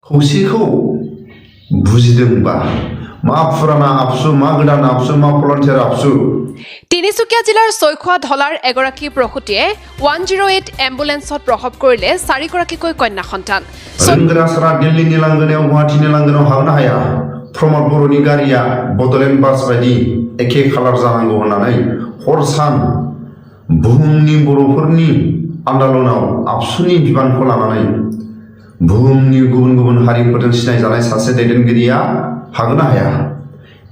खौसेखौ बुजिदोंबा मा पुराना आबसु मा गोदान आबसु मा भलन्टियार आबसु তিনিচুকীয়া জিলাৰ ছয়খোৱা ঢলাৰ এগৰাকী প্ৰসূতিয়ে 108 এম্বুলেন্সত প্ৰসৱ কৰিলে 4গৰাকীকৈ কন্যা সন্তান रोंगोरासारा दिल्लीनि लांगोनायाव गुवाहाटीनि लांगोनायाव हाबनो हाया प्रमद बर'नि गारिया बडलेण्ड बास बायदि एखे खालार जानांगौ होननानै हर सान बुहुमनि बर'फोरनि आन्दोलनाव आबसुनि बिबानखौ लानानै बुहुमनि गुबुन गुबुन हारिफोरजों सिनायजानाय सासे दैदेनगिरिया हागोनो हाया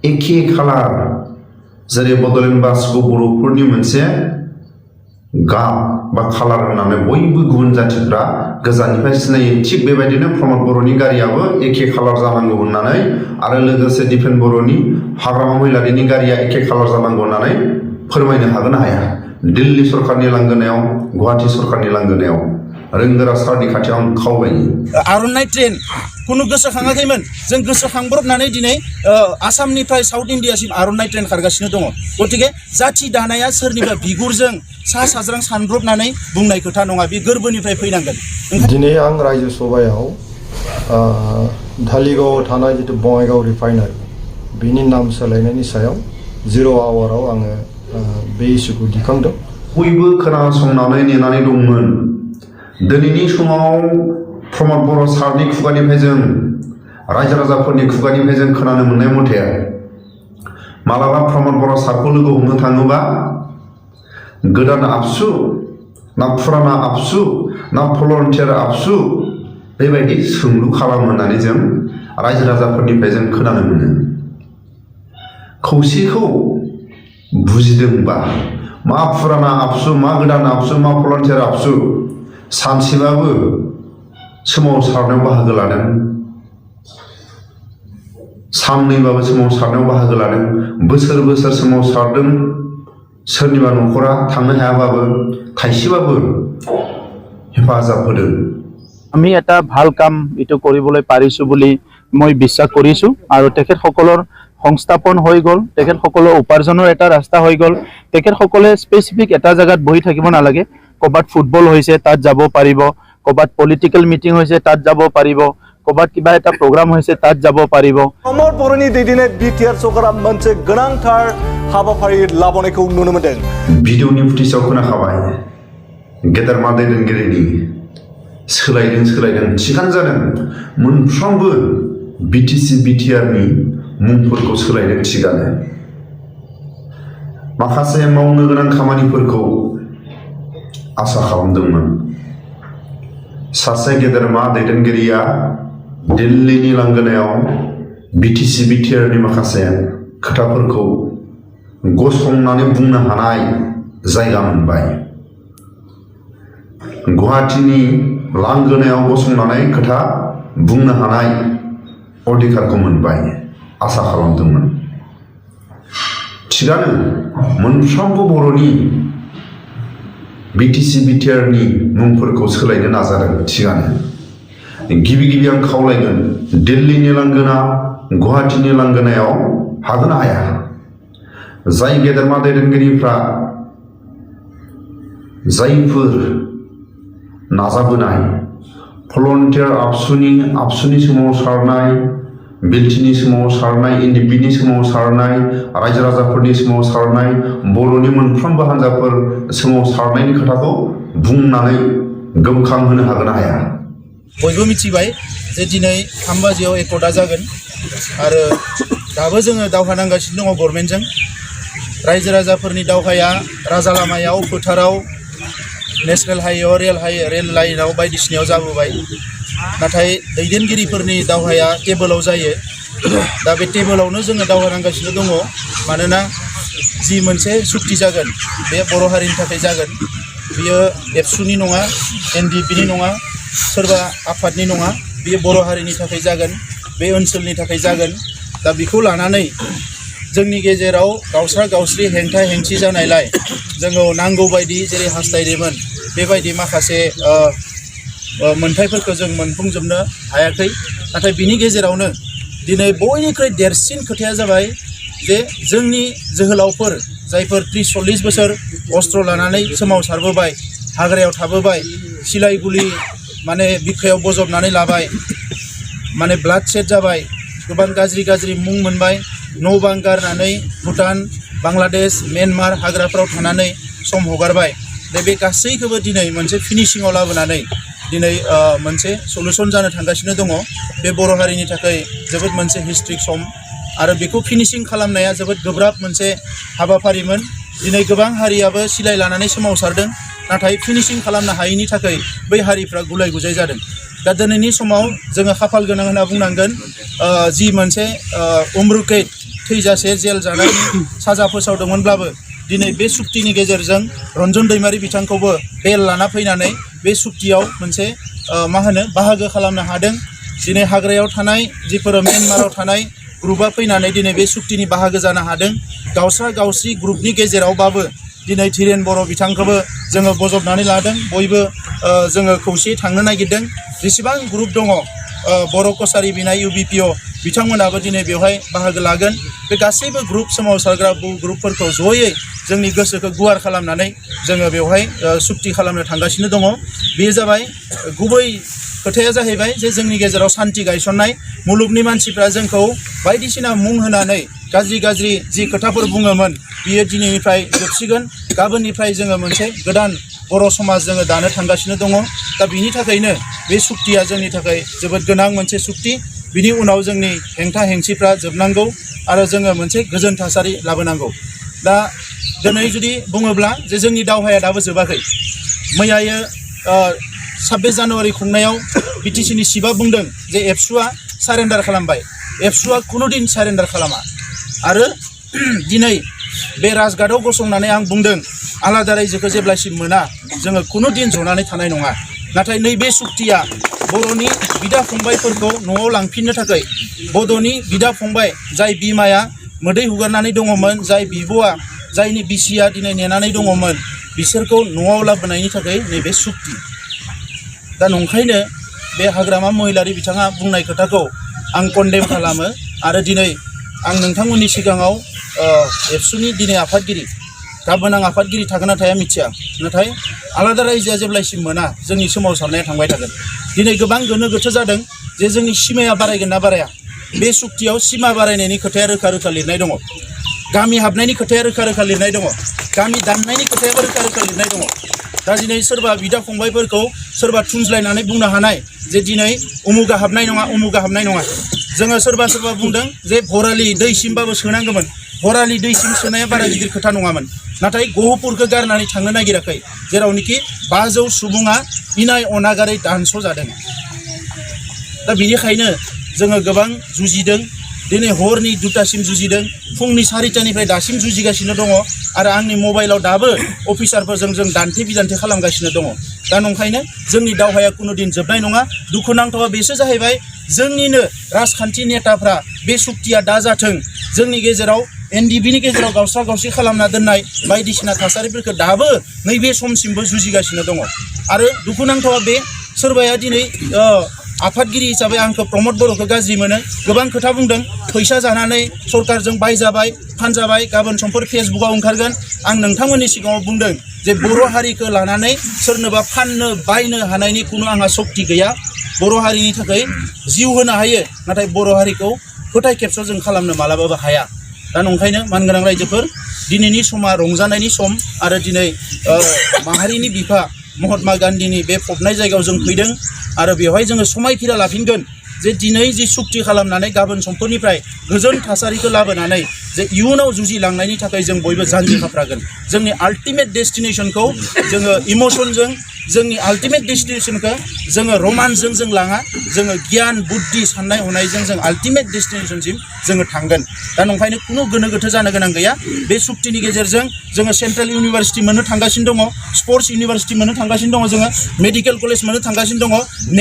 एखे खालार जेरै बडलेण्ड बासखौ बर'फोरनि मोनसे गाब बा खालार होननानै बयबो गुबुन जातिफ्रा गोजाननिफ्राय सिनायो थिग बेबायदिनो प्रमद बर'नि गारियाबो एखे खालार जानांगौ होननानै आरो लोगोसे दिपेन बर'नि हाग्रामा महिलारिनि गारिया एखे खालार जानांगौ होननानै फोरमायनो हागोनो हाया दिल्ली सरकारनि लांगोनायाव गुवाहाटी सरकारनि लांगोनायाव रोंगोरा सारनि खाथियाव आं खावलायो आर'नाइ ट्रेन कुनु गोसोखाङाखैमोन जों गोसोखांब्रबनानै दिनै आसामनिफ्राय साउथ इन्डियासिम आर'नाइ ट्रेन खारगासिनो दङ गतिके जाथि दानाया सोरनिबा बिगुरजों सा साज्रां सानब्रबनानै बुंनाय खोथा नङा बे गोरबोनिफ्राय फैनांगोन दिनै आं रायजो सभायाव धालिगावआव थानाय जितु बङाइगाव रिफाइनारि बेनि नाम सोलायनायनि सायाव 0 आवाराव आङो बे इस्युखौ दिखांदों बयबो खोनासंनानै नेनानै दंमोन दिनैनि समाव प्रमद बर' सारनि खुगानिफ्राय जों रायजो राजाफोरनि खुगानिफ्राय जों खोनानो मोननाय मथे मालाबा प्रमद बर' सारखौ लोगो हमनो थाङोबा गोदान आबसु ना पुराना आबसु ना भलन्टियार आबसु बेबायदि सोंलु खालामो होननानै जों रायजो राजाफोरनिफ्राय जों खोनानो मोनो खौसेखौ बुजिदोंबा मा पुराना आबसु मा गोदान आबसु मा भलन्टियार आबसु सानसेबाबो सोमावसारनायाव बाहागो लादों साननैबाबो सोमावसारनायाव बाहागो लादों बोसोर बोसोर सोमावसारदों सोरनिबा न'खरा थांनो हायाबाबो थाइसेबाबो हेफाजाब होदों আমি এটা ভাল কাম ইটো কৰিবলৈ পাৰিছো বুলি মই বিশ্বাস কৰিছো আৰু তেখেতসকলৰ সংস্থাপন হৈ গল তেখেতসকলৰ উপাৰ্জনৰ এটা ৰাস্তা হৈ গল তেখেতসকলে স্পেসিফিক এটা জায়গাত বহি থাকিব নালাগে কবাত ফুটবল হৈছে তাত যাব পাৰিব কবাত পলিটিক্যাল মিটিং হৈছে তাত যাব পাৰিব কবাত কিবা এটা প্ৰগ্ৰাম হৈছে তাত যাব পাৰিব प्रमद बर'नि दैदेननाय बिटिआर सरकारा मोनसे गोनांथार हाबाफारि लाबोनायखौ नुनो मोनदों भिडिअनि फुटेजाव खोनाखाबाय गेदेरमा दैदेनगिरिनि सोलायदों थिगानो जादों मोनफ्रोमबो बिटिसि बिटिआरनि मुंफोरखौ सोलायदों थिगानो माखासे मावनो गोनां खामानिफोरखौ आसा खालामदोंमोन सासे गेदेरमा दैदेनगिरिया दिल्लीनि लांगोनायाव बिटिसि बिटिआरनि माखासे खोथाफोरखौ गसंनानै बुंनो हानाय जायगा मोनबाय गुवाहाटीनि लांगोनायाव गसंनानै खोथा बुंनो हानाय अधिकारखौ मोनबाय आसा खालामदोंमोन थिगानो मोनफ्रोमबो बर'नि बिटिसि बिटिआरनि मुंफोरखौ सोलायनो नाजादों थिगानो गिबि आं खावलायगोन दिल्लीनि लांगोना गुवाहाटीनि लांगोनायाव हागोन हाया जाय गेदेरमा दैदेनगिरिफ्रा जायफोर नाजाबोनाय भलन्टियार आबसुनि सोमावसारनाय बिलटिनि सोमावसारनाय एनडिपिनि सोमावसारनाय रायजो राजाफोरनि सोमावसारनाय बर'नि मोनफ्रोमबो हान्जाफोर सोमावसारनायनि खोथाखौ बुंनानै गोमखांहोनो हागोन हाया बयबो मिथिबाय जे दिनै 3 बाजियाव एकर्डा जागोन आरो दाबो जोङो दावहा नांगासिनो दङ गभर्नमेन्टजों रायजो राजाफोरनि दावहाया राजा लामायाव फोथाराव नेशनेल हाइवेआव रेल लाइनाव बायदिसिनायाव जाबोबाय नाथाय दैदेनगिरिफोरनि दावहाया टेबोलाव जायो दा बे टेबोलावनो जोङो दावहा नांगासिनो दङ मानोना जि मोनसे सुक्ति जागोन बे बर' हारिनि थाखाय जागोन बियो एबसुनि नङा एनडिपिनि नङा सोरबा आफादनि नङा बियो बर' हारिनि थाखाय जागोन बे ओनसोलनि थाखाय जागोन दा बेखौ लानानै जोंनि गेजेराव गावस्रा गावस्रि हेंथा हेंथि जानायलाय जोङो नांगौ बायदि जेरै हास्थायदोंमोन बेबायदि माखासे मोनथायफोरखौ जों मोनफुंजोबनो हायाखै नाथाय बिनि गेजेरावनो दिनै बयनिख्रुइ देरसिन खोथाया जाबाय जे जोंनि जोहोलावफोर जायफोर 30-40 बोसोर अस्त्र लानानै सोमावसारबोबाय हाग्रायाव थाबोबाय सिलाय गुलि माने बिखायाव बजबनानै लाबाय माने ब्लाड सेट जाबाय गोबां गाज्रि मुं मोनबाय न' बां गारनानै भुटान बांलादेश म्यानमार हाग्राफ्राव थानानै सम हगारबाय दा बे गासैखौबो दिनै मोनसे फिनिशिंआव लाबोनानै दिनै मोनसे सलुसन जानो थांगासिनो दङ बे बर' हारिनि थाखाय जोबोद मोनसे हिस्ट्रिक सम आरो बेखौ फिनिशिं खालामनाया जोबोद गोब्राब मोनसे हाबाफारिमोन दिनै गोबां हारियाबो सिलाय लानानै सोमावसारदों नाथाय फिनिशिं खालामनो हायैनि थाखाय बै हारिफ्रा गुलाय गुजाय जादों दा दिनैनि समाव जोङो खाफाल गोनां होनना बुंनांगोन जि मोनसे उम्रुकै थैजासे जेल जानायनि साजा फोसावदोंमोनब्लाबो दिनै बे सुक्तिनि गेजेरजों रन्जन दैमारि बिथांखौबो बेल लाना फैनानै बे सुक्तियाव मोनसे बाहागो खालामनो हादों दिनै हाग्रायाव थानाय जिफोर म्यानमाराव थानाय ग्रुपआ फैनानै दिनै बे सुक्तिनि बाहागो जानो हादों गावस्रा गावस्रि ग्रुपनि गेजेरावबाबो दिनै धीरेन बर' बिथांखौबो जोङो बजबनानै लादों बयबो जोङो खौसेयै थांनो नागिरदों जेसेबां ग्रुप दङ बर' कसारी बिनाय UBPO बिथांमोनाबो दिनै बेवहाय बाहागो लागोन बे गासैबो ग्रुप सोमावसारग्रा ग्रुपफोरखौ जयै जोंनि गोसोखौ गुवार खालामनानै जोङो बेवहाय सुक्ति खालामनो थांगासिनो दङ बेयो जाबाय गुबै खोथाया जाहैबाय जे जोंनि गेजेराव सान्ति गायसननाय मुलुगनि मानसिफ्रा जोंखौ बायदिसिना मुं होनानै गाज्रि जि खोथाफोर बुङोमोन बियो दिनैनिफ्राय जोबसिगोन गाबोननिफ्राय जोङो मोनसे गोदान बर' समाज जोङो दानो थांगासिनो दङ दा बिनि थाखायनो बे सुक्तिया जोंनि थाखाय जोबोद गोनां मोनसे सुक्ति बिनि उनाव जोंनि हेंथा हेंसिफ्रा जोबनांगौ आरो जोङो मोनसे गोजोन थासारि लाबोनांगौ दा दिनै जुदि बुङोब्ला जे जोंनि दावहाया दाबो जोबाखै मैयायो 26 जानुवारि खुंनायाव BTCनि सिफआ बुंदों जे एबसुआ सारेन्डार खालामबाय एबसुआ खुनुदिन सारेन्डार खालामा आरो दिनै बे राजघाटआव गसंनानै आं बुंदों आलादा रायजोखौ जेब्लासिम मोना जोङो खुनुदिन जनानै थानाय नङा नाथाय नैबे सुक्तिया बर'नि बिदा फंबायफोरखौ न'आव लांफिननो थाखाय बड'नि बिदा फंबाय जाय बिमाया मोदै हुगारनानै दङमोन जाय बिब'आ जायनि बिसिया दिनै नेनानै दङमोन बिसोरखौ न'आव लाबोनायनि थाखाय नैबे सुक्ति दा नंखायनो बे हाग्रामा महिलारि बिथाङा बुंनाय खोथाखौ आं कन्डेम खालामो आरो दिनै आं नोंथांमोननि सिगाङाव एबसुनि दिनै आफादगिरि गाबोन आं आफादगिरि थागोन ना थाया मिथिया नाथाय आलादा रायजोआ जेब्लासिम मोना जोंनि सोमावसारनाया थांबाय थागोन दिनै गोबां गोनो गोथो जादों जे जोंनि सिमाया बारायगोन ना बाराया बे सुक्तियाव सिमा बारायनायनि खोथाया रोखा रोखा लिरनाय दङ गामि हाबनायनि खोथाया रोखा रोखा लिरनाय दङ गामि दाननायनि खोथायाबो रोखा रोखा लिरनाय दङ दा दिनै सोरबा बिदा फंबायफोरखौ सोरबा थुनज्लायनानै बुंनो हानाय जे दिनै उमुगा हाबनाय नङा जोङो सोरबा बुंदों जे भरालि दैसिमबाबो सोनांगौमोन भरालि दैसिम सोनाया बारा गिदिर खोथा नङामोन नाथाय गहपुरखौ गारनानै थांनो नागिराखै जेरावनोखि 500 सुबुङा इनाय अनागारै दानस' जादों दा बेनिखायनो जोङो गोबां जुजिदों दिनै हरनि 2टासिम जुजिदों फुंनि 4टानिफ्राय दासिम जुजिगासिनो दङ आरो आंनि मबाइलाव दाबो अफिसारफोरजों जों दान्थे बिदान्थे खालामगासिनो दङ दा नंखायनो जोंनि दावहाया कुनुदिन जोबनाय नङा दुखुनांथावा बेसो जाहैबाय जोंनिनो राजखान्थि नेताफ्रा बे सुक्तिया दा जाथों जोंनि गेजेराव NDBनि गेजेराव गावस्रा गावस्रि खालामना दोननाय बायदिसिना थासारिफोरखौ दाबो नैबे समसिमबो जुजिगासिनो दङ आरो दुखुनांथावा बे सोरबाया दिनै आफादगिरि हिसाबै आंखौ प्रमद बर'खौ गाज्रि मोनो गोबां खोथा बुंदों फैसा जानानै सरकारजों बायजाबाय फानजाबाय गाबोन समफोर फेसबुकआव ओंखारगोन आं नोंथांमोननि सिगाङाव बुंदों जे बर' हारिखौ लानानै सोरनोबा फाननो बायनो हानायनि खुनु आंहा सक्ति गैया बर' हारिनि थाखाय जिउ होनो हायो नाथाय बर' हारिखौ फोथाय खेबस' जों खालामनो मालाबाबो हाया दा नंखायनो मानगोनां रायजोफोर दिनैनि समा रंजानायनि सम आरो दिनै माहारिनि बिफा महात्मा गान्धीनि बे फबनाय जायगायाव जों फैदों आरो बेवहाय जोङो समायफिरा लाफिनगोन जे दिनै जि सुक्ति खालामनानै गाबोन समफोरनिफ्राय गोजोन थासारिखौ लाबोनानै जे इयुनाव जुजिलांनायनि थाखाय जों बयबो जानजि खाफ्रागोन जोंनि आल्टिमेट डेस्टिनेसनखौ जोङो इमोसनजों जोंनि आल्टिमेट डेस्टिनेसनखौ जोङो रमान्सजों जों लाङा जोङो गियान बुद्धि साननाय हनायजों जों आल्टिमेट डेस्टिनेसनसिम जोङो थांगोन दा नंखायनो खुनु गोनो गोथो जानो गोनां गैया बे सुक्तिनि गेजेरजों जोङो सेन्ट्रेल इउनिभारसिटि मोननो थांगासिनो दङ स्पर्ट्स इउनिभारसिटि मोननो थांगासिनो दङ जोङो मेडिकेल कलेज मोननो थांगासिनो दङ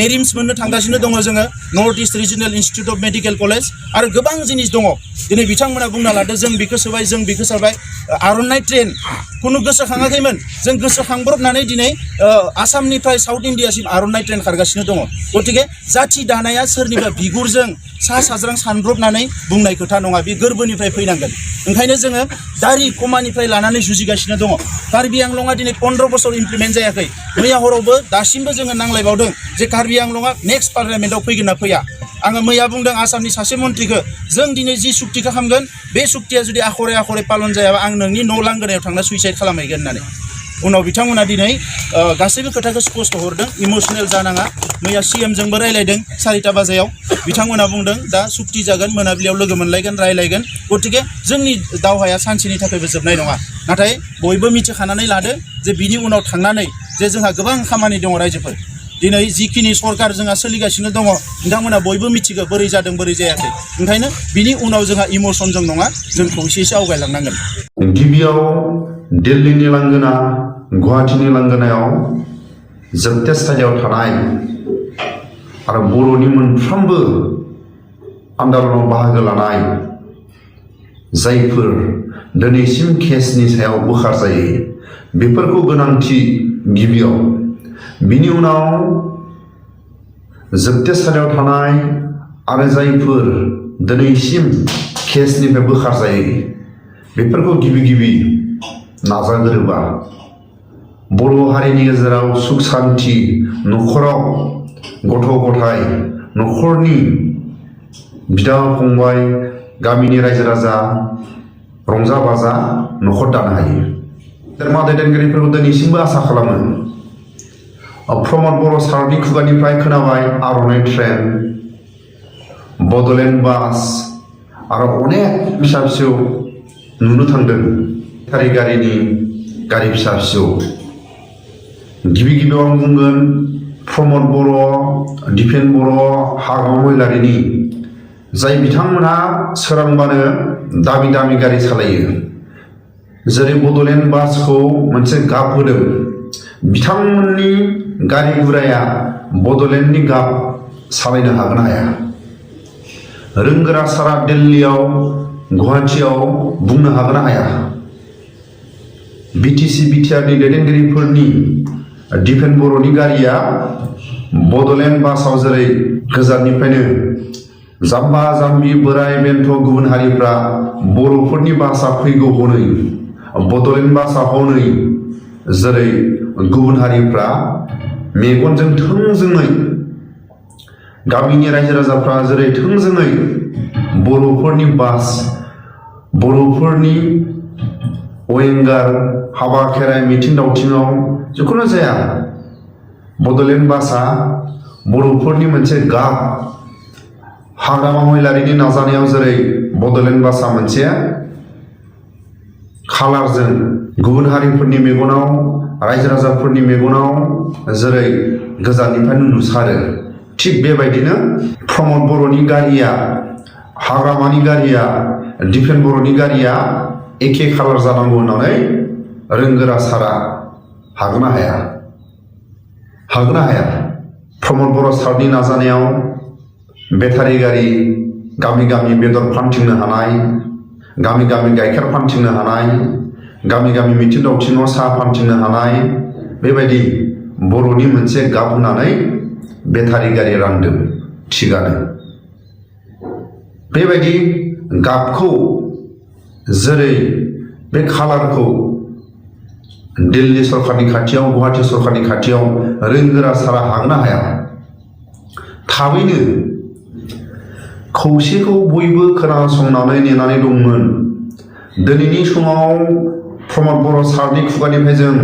नेरिम्स मोननो थांगासिनो दङ जोङो north east regional institute of medical college आरो गोबां जिनिस दङ दिनै बिथांमोना बुंना लादो जों बेखौ सोबाय आर'नाइ ट्रेन खुनु गोसोखाङाखैमोन जों गोसोखांब्रबनानै दिनै आसामनिफ्राय साउथ इन्डियासिम आर'नाइ ट्रेन खारगासिनो दङ गतिके जाथि दानाया सोरनिबा बिगुरजों सा साज्रां सानब्रबनानै बुंनाय खोथा नङा बे गोरबोनिफ्राय फैनांगोन ओंखायनो जोङो दारि कमानिफ्राय लानानै जुजिगासिनो दङ कार्बि आंलंआ दिनै 15 बोसोर इमप्लिमेन्ट जायाखै मैया हरावबो दासिमबो जोङो नांलायबावदों जे कार्बि आंलंआ नेक्स्ट पार्लियामेन्टआव फैगोन ना फैया आङो मैया बुंदों आसामनि सासे मन्थ्रिखौ जों दिनै जि सुक्तिखौ खालामगोन बे सुक्तिया जुदि आखरे आखरे पालन जायाबा आं नोंनि न' लांगोनायाव थांना सुइसाइड खालामहैगोन होननानै उनाव बिथांमोना दिनै गासैबो खोथाखौ स्पष्ट हरदों इमोसनेल जानाङा मैया CM जोंबो रायलायदों 4टा बाजायाव बिथांमोना बुंदों दा सुक्ति जागोन मोनाबिलियाव लोगो मोनलायगोन रायलायगोन गतिके जोंनि दावहाया सानसेनि थाखायबो जोबनाय नङा नाथाय बयबो मिथिखानानै लादो जे बिनि उनाव थांनानै जे जोंहा गोबां खामानि दङ रायजोफोर दिनै जिखिनि सरकार जोंहा सोलिगासिनो दङ नोंथांमोना बयबो मिथिगौ बोरै जादों बोरै जायाखै ओंखायनो बिनि उनाव जोंहा इमोसनजों नङा जों खौसेयैसो आवगायलांनांगोन गिबियाव दिल्लीनि लांगोना गुवाहाटीनि लांगोनायाव जोबथेसालियाव थानाय आरो बर'नि मोनफ्रोमबो आन्दलनाव बाहागो लानाय जायफोर दिनैसिम केसनि सायाव बोखारजायो बेफोरखौ गोनांथि गिबियाव बिनि उनाव जोबथेसालियाव थानाय आरो जायफोर दिनैसिम केसनिफ्राय बोखारजायो बेफोरखौ गिबि नाजाग्रोबा बर' हारिनि गेजेराव सुख शान्ति न'खराव गथ' गथाय न'खरनि बिदा फंबाय गामिनि रायजो राजा रंजा बाजा न'खर दानो हायो धोरोमा दैदेनगिरिफोरखौ दिनैसिमबो आसा खालामो प्रमद बर' सारनि खुगानिफ्राय खोनाबाय आर'नाइ ट्रेन बड'लेण्ड बास आरो अनेक फिसा फिसौ नुनो थांदों बेटारि गारिनि गारि फिसा फिसौ गिबियाव आं बुंगोन प्रमद बर' दिपेन बर' हाग्रामा महिलारिनि जाय बिथांमोनहा सोरांबानो दामि गारि सालायो जेरै बड'लेण्ड बासखौ मोनसे गाब होदों बिथांमोननि गारि गुराया बड'लेण्डनि गाब सालायनो हागोन हाया रोंगोरा सारा दिल्लीयाव गुवाहाटीयाव बुंनो हागोन हाया BTC BTRनि दैदेनगिरिफोरनि दिपेन बर'नि गारिया बड'लेण्ड बासाव जेरै गोजाननिफ्रायनो जाम्बा जाम्बि बोराय बेन्थ गुबुन हारिफ्रा बर'फोरनि बासा फैगौ हनै बड'लेण्ड बासा हनै जेरै गुबुन हारिफ्रा मेगनजों थोंजोङै गामिनि रायजो राजाफ्रा जेरै थोंजोङै बर'फोरनि बास बर'फोरनि वेंगार हाबा खेराइ मिथिं दावथिङाव जिखुनु जाया बड'लेण्ड बासा बर'फोरनि मोनसे गाब हाग्रामा महिलारिनि नाजानायाव जेरै बड'लेण्ड बासा मोनसे खालारजों गुबुन हारिफोरनि मेगनाव रायजो राजाफोरनि मेगनाव जेरै गोजाननिफ्रायनो नुसारो थिग बेबायदिनो प्रमद बर'नि गारिया हाग्रामानि गारिया दिपेन बर'नि गारिया एखे खालार जानांगौ होननानै रोंगोरा सारा हागोन ना हाया प्रमद बर' सारनि नाजानायाव बेटारि गारि गामि गामि बेदर फानथिंनो हानाय गामि गामि गाइखेर फानथिंनो हानाय गामि गामि मिथिं दावथिङाव साहा फानथिंनो हानाय बेबायदि बर'नि मोनसे गाब होनानै बेटारि गारि रानदों थिगानो बेबायदि गाबखौ जेरै बे खालारखौ दिल्ली सरकारनि खाथियाव गुवाहाटी सरकारनि खाथियाव रोंगोरा सारा हागोन ना हाया थाबैनो खौसेखौ बयबो खोनासंनानै नेनानै दंमोन दिनैनि समाव प्रमद बर' सारनि खुगानिफ्राय जों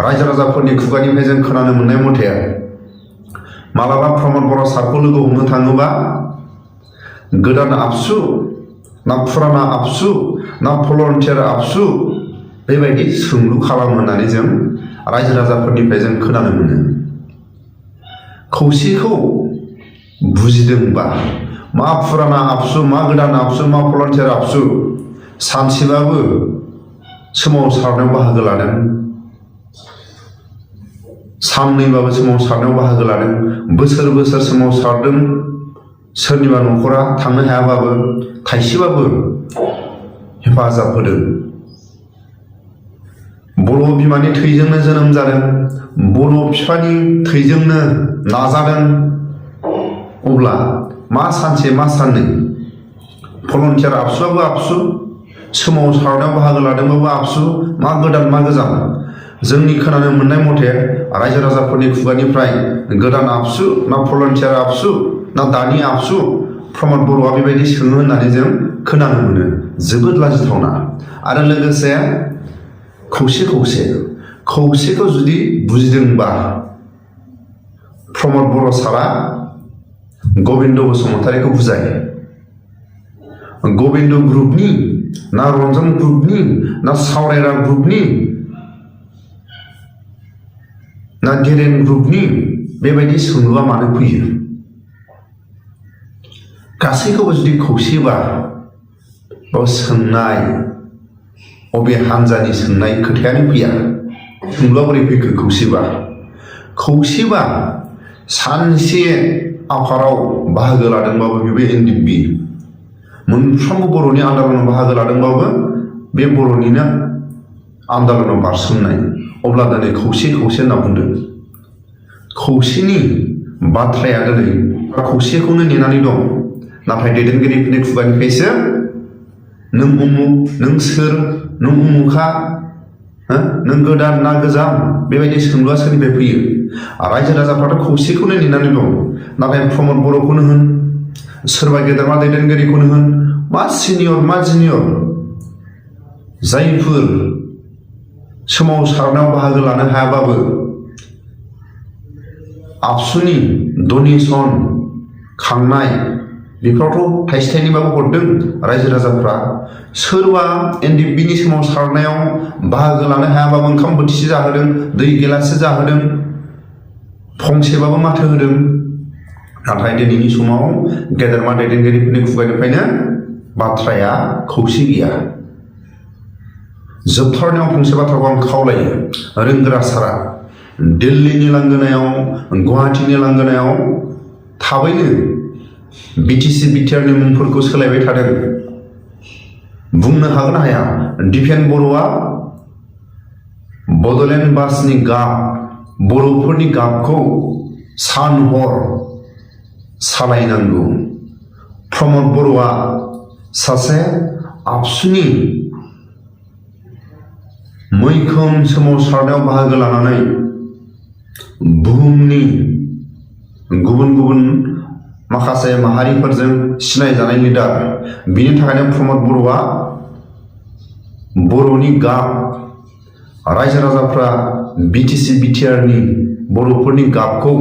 रायजो राजाफोरनि खुगानिफ्राय जों खोनानो मोननाय मथे मालाबा प्रमद बर' सारखौ लोगो हमनो थाङोबा गोदान आबसु ना फुराना आबसु ना भलन्टियार आबसु बेबायदि सोंलु खालामो होननानै जों रायजो राजाफोरनिफ्राय जों खोनानो मोनो खौसेखौ बुजिदोंबा मा फुराना आबसु मा गोदान आबसु मा भलन्टियार आबसु सानसेबाबो सोमावसारनायाव बाहागो लादों साननैबाबो सोमावसारनायाव बाहागो लादों बोसोर सोमावसारदों सोरनिबा न'खरा थांनो हायाबाबो थाइसेबाबो हेफाजाब होदों बर' बिमानि थैजोंनो जोनोम जादों बर' बिफानि थैजोंनो नाजादों अब्ला मा सानसे मा साननै भलन्टियार आबसुआबो आबसु सोमावसारनायाव बाहागो लादोंबाबो आबसु मा गोदान मा गोजाम जोंनि खोनानो मोननाय मथे रायजो राजाफोरनि खुगानिफ्राय गोदान आबसु ना भलन्टियार आबसु ना दानि आबसु प्रमद बर'आ बेबायदि सोङो होननानै जों खोनानो मोनो जोबोद लाजिथावना आरो लोगोसे खौसेखौ जुदि बुजिदोंबा प्रमद बर' सारा गबिन्द बसुमतारीखौ बुजाय गबिन्द ग्रुपनि ना रन्जन ग्रुपनि ना सावरायरा ग्रुपनि ना गेरेन ग्रुपनि बेबायदि सोंलुआ मानो फैयो गासैखौबो जुदि खौसेबा बाव सोंनाय अबे हान्जानि सोंनाय खोथायानो फैया सोंलुआ बोरै फैखो खौसेबा सानसे आफादाव बाहागो लादोंबाबो बेबो एनडिएफबि मोनफ्रोमबो बर'नि आन्दालनाव बाहागो लादोंबाबो बे बर'निनो आन्दालनाव बारसोमनाय अब्ला दिनै खौसे होनना बुंदों खौसेनि बाथ्राया दिनै खौसेखौनो नेनानै दं नाथाय दैदेनगिरिफोरनि खुगानिफ्रायसो नों उमुक नों सोर नों उमुखा नों गोदान ना गोजाम बेबायदि सोंलुआ सोरनिफ्राय फैयो रायजो राजाफ्राथ' खौसेखौनो नेनानै दं नाथाय प्रमद बर'खौनो होन सोरबा गेदेरमा दैदेनगिरिखौनो होन मा सिनियर मा जुनियर जायफोर सोमावसारनायाव बाहागो लानो हायाबाबो आबसुनि डनेसन खांनाय बेफोरावथ' थाइसे थाइनैबाबो हरदों रायजो राजाफ्रा सोरबा एनडिएफबिनि सोमावसारनायाव बाहागो लानो हायाबाबो ओंखाम बोथिसे जाहोदों दै गिलाससे जाहोदों फंसेबाबो माथो होदों नाथाय दिनैनि समाव गेदेरमा दैदेनगिरिफोरनि खुगानिफ्रायनो बाथ्राया खौसे गैया जोबथारनायाव फंसे बाथ्राखौ आं खावलायो रोंगोरा सारा दिल्लीनि लांगोनायाव गुवाहाटीनि लांगोनायाव थाबैनो बिटिसि बिटिआरनि मुंफोरखौ सोलायबाय थादों बुंनो हागोन हाया दिपेन बर'आ बड'लेण्ड बासनि गाब बर'फोरनि गाबखौ सान हर सालायनांगौ प्रमद बर'आ सासे आबसुनि मैखोम सोमावसारनायाव बाहागो लानानै बुहुमनि गुबुन माखासे माहारिफोरजों सिनायजानाय लिडार बिनि थाखायनो प्रमद बर'आ बर'नि गाब रायजो राजाफ्रा बिटिसि बिटिआरनि बर'फोरनि गाबखौ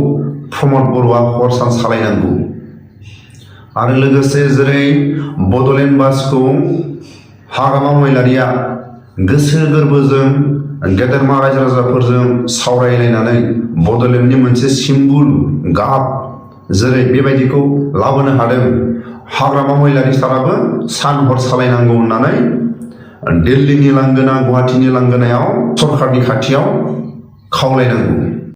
प्रमद बर'आ हर सान सालायनांगौ आरो लोगोसे जेरै बड'लेण्ड बासखौ हाग्रामा महिलारिया गोसो गोरबोजों गेदेरमा रायजो राजाफोरजों सावरायलायनानै बड'लेण्डनि मोनसे सिम्बल गाब जेरै बेबायदिखौ लाबोनो हादों हाग्रामा महिलारि साराबो सान हर सालायनांगौ होननानै दिल्लीनि लांगोना गुवाहाटीनि लांगोनायाव सरकारनि खाथियाव खावलायनांगौ